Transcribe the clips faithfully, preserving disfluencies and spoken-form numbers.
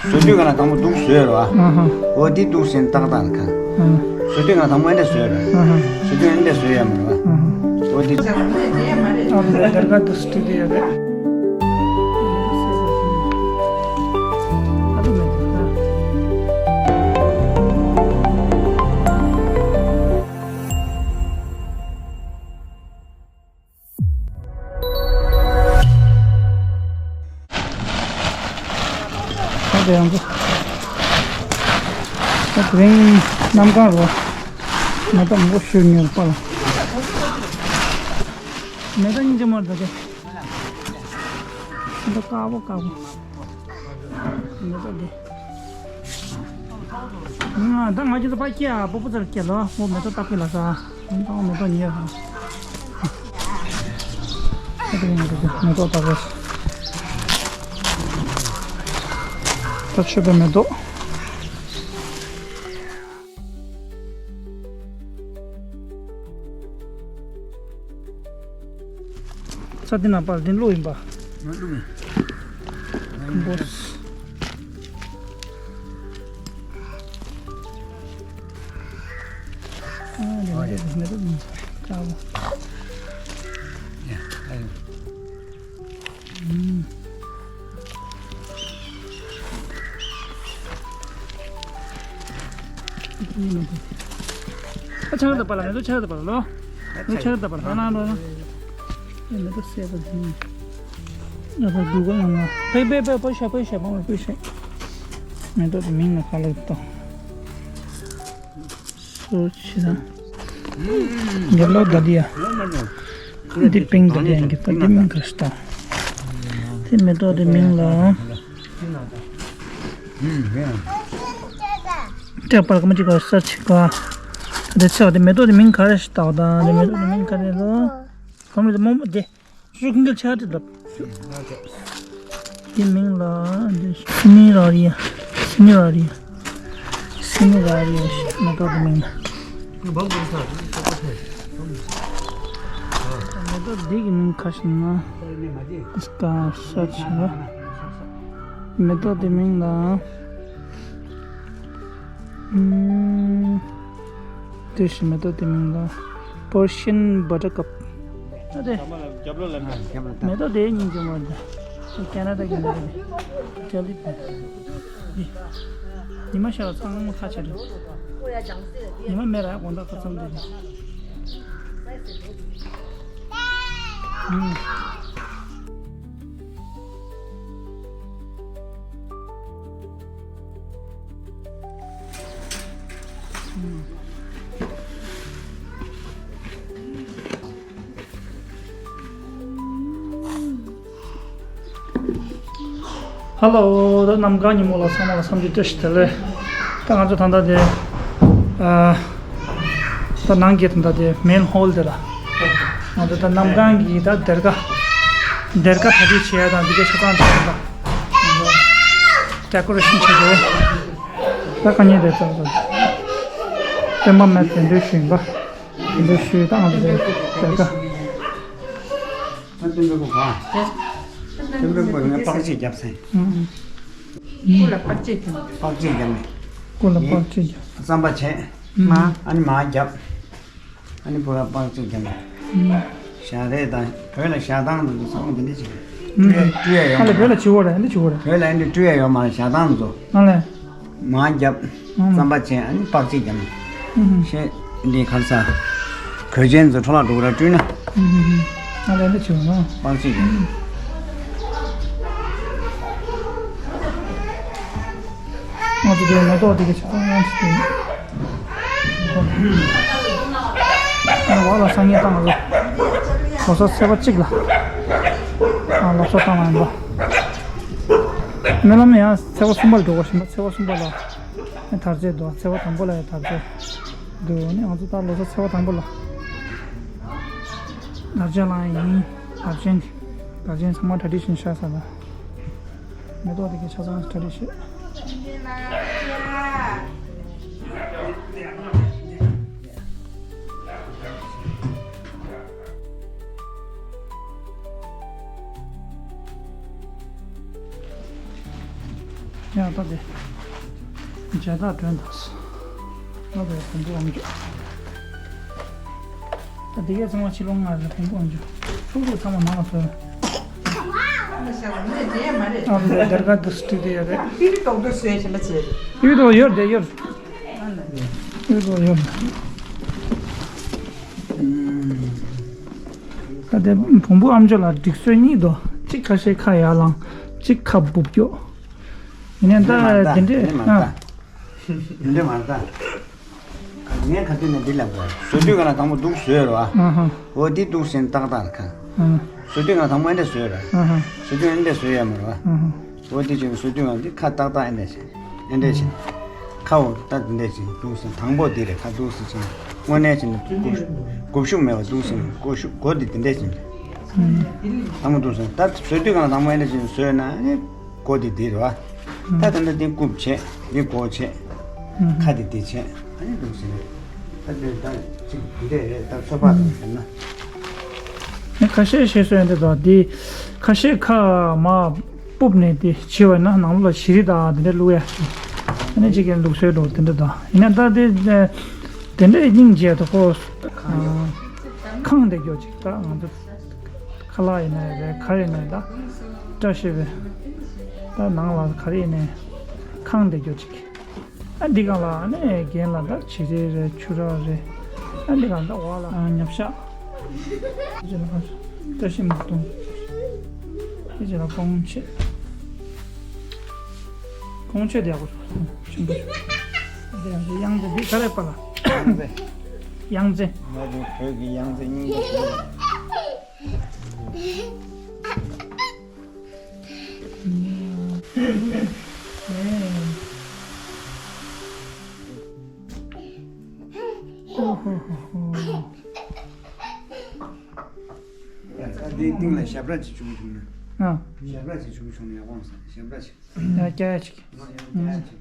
བཟོ་དུས་ག་ལ་དང་པོ་འདུག་བཟོས་ར། ཨ་ཧ། འོ་འདི་འདུག་ཟེར་ཏག་ཏག་ལ་ཁ། ཨ་ཧ། བཟོ་དུས་ག་ལ་དང་པོ་ཨེ་འདྲ་བཟོས་ར། ཨ་ཧ། བཟོ་དུས་ཨེ་འདྲ་བཟོས་ཡ་མ་རེད་བ། ཨ་ཧ། འོ་འདི། ཨ་ལ་དར་ག་འདུག་སྟེ་དེ་ཡ་རེད། ད་དེ་ཡང་ཚོ། ད་དེ་རིང་གནམ་གང་རོ། མེ་ཏོག་མང་པོ་ཤོར་ཉེ་པ་ལ། མེ་ཏོག་སྙིང་རྗེ་མོ་རེད་ད་དེ། མེ་ཏོག་དཀར་པོ་དཀར་པོ། མེ་ཏོག་འདི། ང་ད་ང་ཅི་ད་ཕ་སྐྱེ་ཨ་སྤོ་སྤོ་ཙར་སྐྱེ་ལོ། མོ་མེ་ཏོག་ལྟ་ཕི་ལ་ས། ད་མེ་ཏོག་ཉེ་ཧ། ད་དེ་ང་ད་མེ་ཏོག་ལྟ་ཕི། ད་ཆོས་པའི་མེ་ཏོག། ས་འདི་ན་པར་འདི་བླུགས་ཡིན་པ། ང་བླུགས་མེད། འབོ། ཨ་ནི་ཨ་ཡ། མེ་ཏོག་མེ་ཏོག་ཀྱང་། ཡ་ཨ་ཡ། ཨ་ཆང་ད་པ་ལ་མེ་ཏོག་ཆང་ད་པ་ལ་ལོ། མེ་ཆང་ད་པ་ལ་ཧ་ན་ལོ། མེ་ཏོག་སེ་པ་ནི། ཨ་ཕ་དུ་ག་ཡང་ང་། པེ་པེ་པེ་པེ་ཤ་པེ་ཤ་པེ་ཤ། མེ་ཏོག་དེ་མིང་ལ་ག་ལ་ཏོ། སོ་ཆི་ཟ། ཡེ་ལོ་ད་དི་ཡ། འདི་པིང་ད་དི་ཡ་གི་ད་འདི་མིང་ག་ཤི་ད། དེ་མེ་ཏོག་དེ་མིང་ལ། ཏྲེ་པར་ག་མ་ཅི་ག་ས་ཆི་ག། དེ་ཆེ་བ་དེ་མེ་ཏོག་དེ་མིང་ག་རེ་ཤི་ད་ད་དེ་མེ་ཏོག་དེ་མིང་ག་རེ་ལོ། གོམ་རེ་དེ་མོ་མོ་དེ། ཤུ་ཀུན་གལ་ཆེ་བ་དེ་ལབ། དེ་མིང་ལ་འདི་སི་ནི་ར་རི་ཡ། སི་ནི་ར་རི་ཡ། སི་ནི་ར་རི་ཡ་ཞེས་མེ་ཏོག་གི་མིང་ལ། མེ་ཏོག་འདི་གི་མིང་ག་ཞིག་ན། སི་ཀ་ཤ་ཆེ་བ། མེ་ཏོག་དེ་མིང་ལ། ཨུམ། དེ་བཞིན་མེ་ཏོག་དེ་མིང་ལ་Persian buttercup། ཨ་དེ། རྒྱབ་ལོགས་ལ་ན། རྒྱབ་ལོགས་ལ། མེ་ཏོག་དེ་སྙིང་རྗེ་མོ་རེད། ཁེ་ན་ཌ་གི་མེ་ཏོག་དེ། ཇེ་ལི་བན། ཉི་མ་ཤར་བ་ཚང་མ་ཁ་ཆེ་རེད། ཉི་མ་མེད་ར་དགོང་དག་ཁ་ཚང་དེ་རེད། ཨུམ། ཧ་ལོ། ད་གནམ་གང་ཉིན་མོ་ལ་ཚང་མ་ལ་འཚམས་འདྲི་བཀྲ་ཤིས་བདེ་ལེགས། ད་ང་ཚོ་ད་ལྟ་དེ། ཨ། ད་ནང་གི་ད་ལྟ་དེ་མེན་ཧོལ་དེ་ལ། ང་ཚོ་ད་གནམ་གང་གི་ད་སྡེར་ཁ། སྡེར་ཁ་གྲ་སྒྲིག་བྱེད་ཡ་དང་འདི་གའི་ཆ་ཚང་བྱེད་ཡ་དང་། ཌེ་ཀོ་རེ་ཤན་བྱེད་དེ། ད་དཀའ་ངལ་དེ་ཚོ་ཚོ། སྟོན་པ་མེད་དེ་འདྲ་ཞུ་ཡིན་པ། འདི་ཞུས་དང་འདི་ལྟ་ག་ཨ་སྟོན་པའི་གོ་ཨ། སྟོན་པའི་གོ་ངས་པགས་གཅིག་བརྒྱབ་ཟིན། ཨུམ། སྐུ་ལ་པགས་གཅིག་བརྒྱབ། པགས་གཅིག་བརྒྱབ་ནས། སྐུ་ལ་པགས་གཅིག་བརྒྱབ། རྩམ་པ་བྱས། ཨུམ། ཨ་ནི་མར་བརྒྱབ། ཨ་ནི་སྐུ་ལ་པགས་གཅིག་བརྒྱབ་ནས། ཨུམ། ཞག་རེ་དང་བོད་ལ་ཞག་དང་འདུག་ཚང་མ་འདི་འདྲ་བྱེད། ཨུམ། སྤྲུལ་ཡ་སྤྲུལ་ཡ་ཡོད་ཨ་ལེ་མ་བོད་ལ་བྱེད་འོ་རེད་ཨ་འདི་བྱེད་འོ་རེད། བོད་ལ་ཨ་འདི་སྤྲུལ་ཡ་ཡོད་མ་རེད་ཞག་དང་འདུག་ཨ་ལེ། མར་བརྒྱབ། ཨང་། རྩམ་པ་བྱས་ཨ་ནི་པགས་གཅིག་བརྒྱབ་ནས། ཨུ་ཧུ། ཤེས་འདི་ཁར་ས། གོས་ཆེན་ཚོ་འཕྲོ་བརླག་འགྲོ་གི་ར་བསྐྲུན་ན། ཨུ་ཧུ་ཧུ། ཨ་ལས་འདི་བྱུང་ན། པགས་གཅིག་བརྒྱབ། ང་ཚོ་དེ་མེ་ཏོག་དེ་གི་ཆ་ཚང་ཡང་ཞིག་དེ། ཨ་ནི་བ་ལ་སང་ཉིན་བཏང་ང་ཚོ། ལོ་སོ་ཚེས་པ་གཅིག་ལ། ཨ་ལོ་སོ་བཏང་བ་ཡིན་པ། སྨོན་ལམ་ཡང་ཚེས་པ་གསུམ་པ་ལ་འགྲོ་དགོས་ཤིང་ཚེས་པ་གསུམ་པ་ལ་དར་རྩེ་འདུག་ཚེས་པ་དང་པོ་ལ་ཡང་དར་རྩེ་འདུག་ནི་ང་ཚོ་ད་ལོ་གསར་ཚེས་པ་དང་པོ་ལ་དར་རྩེ་ལ་ཡིན། དར་རྩེ་དར་རྩེ་ཚང་མ་གྲ་སྒྲིག་བྱས་ཤག་ས་ལ་མེ་ཏོག་དེ་གའི་ཆ་ཚང་གྲ་སྒྲིག་བྱས། ཡང་ད་དེ། མཇལ་དར་སྒྲོན་དང་། ད་དེ་བོང་བུ་ཨམ་ཅོག་ད་དེ་གའི་ཚང་མ་ཕྱི་ལོང་ང་རེད། བོང་བུ་ཨམ་ཅོག་ཕྲུ་གུ་ཚང་མ་ནང་ལ་བཟོས། ཨ་མ་རེད། དར་ག་དུ་སྟི་དེ་ཡོད་རེད། པི་པི་ཏོག་ཏོ་བཟོས་ཤེས་ལ་བྱེད། པི་པི་ཏོག་ཡོད་དེ་ཡོད། པི་པི་ཏོག་ཡོད། ད་དེ་བོང་བུ་ཨམ་ཅོག་ལ་སྒྲིག་སྲོལ་གཉིས་འདུག་གཅིག་ཁ་ཤས་ཁ་ཡར་ལངས། གཅིག་ཁ་སྦུབ་སྐྱོག་ཡིན་ནའི་ད་དེ་འདྲས། དེ་འདྲས་མ་རེད་ད། ངས་ག་དུས་ནས་འདི་ལབ་དགོས། བཟོ་དུས་ག་ལ་དང་པོ་འདུག་བཟོས་རོ། ཨ་ཧ། འོ་འདི་འདུག་ཟེར་ཏག་ཏག་རེད་ཁ། ཨ། བཟོ་དུས་ག་ལ་དང་པོ་ཨེ་འདྲས་བཟོས་ར། ཨ་ཧ། བཟོ་དུས་ཨེ་འདྲས་བཟོས་ཡ་མ་རེད་བ། ཨ་ཧ། འོ་འདི་ཅིག་བཟོ་དུས་ག་ལ་འདི་ཁ་ཏག་ཏག་ཨེ་འདྲས་བྱས། ཨེ་འདྲས་བྱས། ཁ་འོ་ད་འདི་འདྲས་བྱས་འདུག་ཟེར། དང་པོ་འདི་རེད་ཁ། འདུག་ཟེར་བྱས། དངོས་གནས་བྱས་ན་སྒུབ་ཤུགས་མེད་པ་འདུག་ཟེར། སྒུབ་ཤུགས་སྒོ་འདི་འདི་འདྲས་བྱས། དང་པོ་འདུག་ཟེར། ད་བཟོ་དུས་ག་ལ་དང་པོ་ཨེ་འདྲས་བྱས་བཟོས་ན་ཨེ། སྒོ་འདི་འདི་རེད་བ། ད་ད་ལྟ་འདི་རྐུབ་བྱས། འདི་མགོ་བྱས། ཁ་འདི་འདི་བྱས། ཨ་ནི་འདུག་ཟེར་ནས། ད་འདི་ད་ཅིག་འདི་འདྲས་རེད། ད་ཚོད་དཔག་དང་ཟེར་ན། ཁ་ཤས་ཤེས་སོ་ཡ་འདི་དང་འདི། ཁ་ཤས་ཁ་མ་སྤུབ་ནས་འདི་བྱི་བ་ན་ནང་ལོགས་ལ་བྱི་རིལ་དང་དེ་འདྲས་བླུགས་ཡ། ཨ་ནི་ཅིག་གི་ལུགས་སྲོལ་འགྲོ་དེ་འདྲས་དང་། ཡིན་ན་ད་འདི་དེ་འདྲས་སྙིང་རྗེ་དོ་ཁོ། ཁང་དེ་སྐྱོ་ཅིག་ད་ང་ཚོ། ཁ་ལག་ཡིན་ནའི་རེད། ག་རེ་ཡིན་ནའི་ད། བཀྲ་ཤིས་པའི། ད་ནང་ལ་ག་རེ་ཡིན་ནའི། ཁང་དེ་སྐྱོ་ཅིག་ཨ་འདི་གང་ལ་ཨ་ནི་རྒན་ལ་ད་བྱི་རིལ་རེད། ཆུ་རགས་རེད། ཨ་འདི་གང་ད་འོག་ལ་ཨ་ཉབ་ཤག་འདི་ལ་བཀྲ་ཤིས་མ་གཏོང་། འདི་ལ་ཀོང་ཆེ། ཀོང་ཆེ་དེ་ཡག་པོ་ཆེན་པོ། འདི་ཡང་གཡང་རྩེ། འདི་ག་རེ་པ་ལ། གཡང་རྩེ། གཡང་རྩེ། ང་ཚོ་བོད་ཀྱི་གཡང་རྩེ་སྙིང་པོ་ཞིག་རེད། ད་འདིའི་སྟེང་ལ་ཞབས་ར་ཅིག་བྱུང་བྱུང་ན། ཨ། ཞབས་ར་ཅིག་བྱུང་བྱུང་ན་ཡག་པོ་འདུག་ཞབས་ར་ཅིག་ཡ་སྐྱ་ཡ་ཅིག་ཨ་ཡ་སྐྱ་ཡ་ཅིག་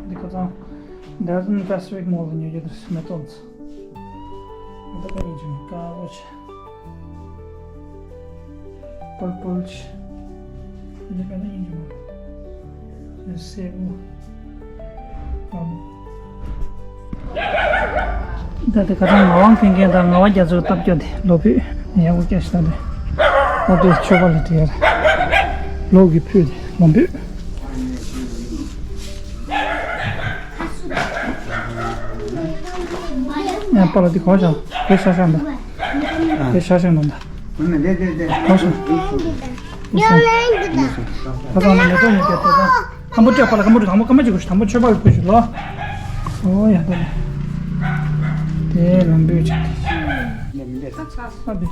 འདི་ཁ་སང་Dresden Pacific Mall ལ་ཉོ་རྒྱུ་དེ་མེ་ཏོག་ཚོ། འདི་ཁ་ཡིན་ཅིང་དཀར་པོ་ཆེ། Purple ཆེ། འདི་ཁ་ན་ཡིན་ཅིང་སེར་པོ། ཨམ། ད་དེ་ཁ་སང་ངག་དབང་མཁན་མཁན་དང་ངག་དབང་རྒྱ་མཚོའི་སྟབས་ཀྱོ་དེ་ལོ་ཕུད་ཡག་པོ་སྐྱ་ཞིག་ད་དེ། ཨོ་དེ་མཆོད་པ་ལ་བྲིས་ཡ་རེད། ལོ་གི་ཕུད་དེ་ལོ་ཕུད། ཡང་པ་ལ་དེ་གོ་ཤག་དེ་ཤ་ཤ་འདྲ། དེ་ཤ་ཤ་འདྲ་འདྲ། གོ་ཤག་ཁ་སང་ནས་མེ་ཏོག་ཡིན་སྐད་དེ་དང་། དང་པོ་སྤྲད་པ་ལ་སྐམ་པོ་དང་པོ་སྐམ་པོ་གཅིག་དགོས་ཤིག་དང་པོ་མཆོད་པ་ལ་དགོས་ཤིག་ལོ། ཨོ་ཡ་ད་ལེ། དེ་ལམ་བུའི་ཆ་དེ། ཨ་དེ།